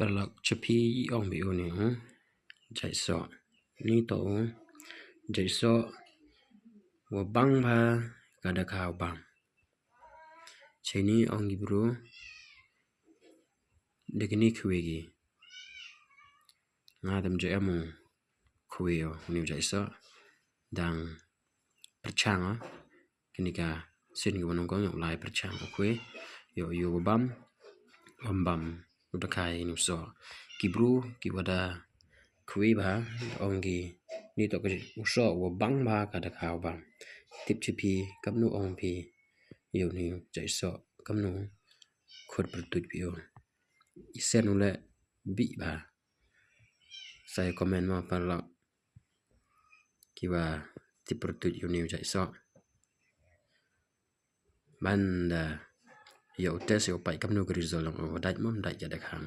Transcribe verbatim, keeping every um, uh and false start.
Paralok, cha phi ong bha uni u jait soh. Ni to u jait soh wa bang bha ka dakha u bam. Chini ong ki bru da kini khwe ki. Nga tam jo em u khwe u ni u jait soh. Dang pyrchang u kini ka sin ki wa nongkong yow lai pyrchang u khwe yow yow wa bam, wa bam u dakha ini u soh. Ki bru ki wa da khwe bha ong ki ni to ka u soh wa bang bha ka dakha u bam. Tip cha phi kamnu ong phi yow ni u jait soh kamnu khut pyrtuit phi u. I sen u le bih bha. Sa comment ma paralok ki wa tip pyrtuit yow ni u jait soh. Ban da yow test yow pait kamnu ka result long u dait mom dait ja dakha.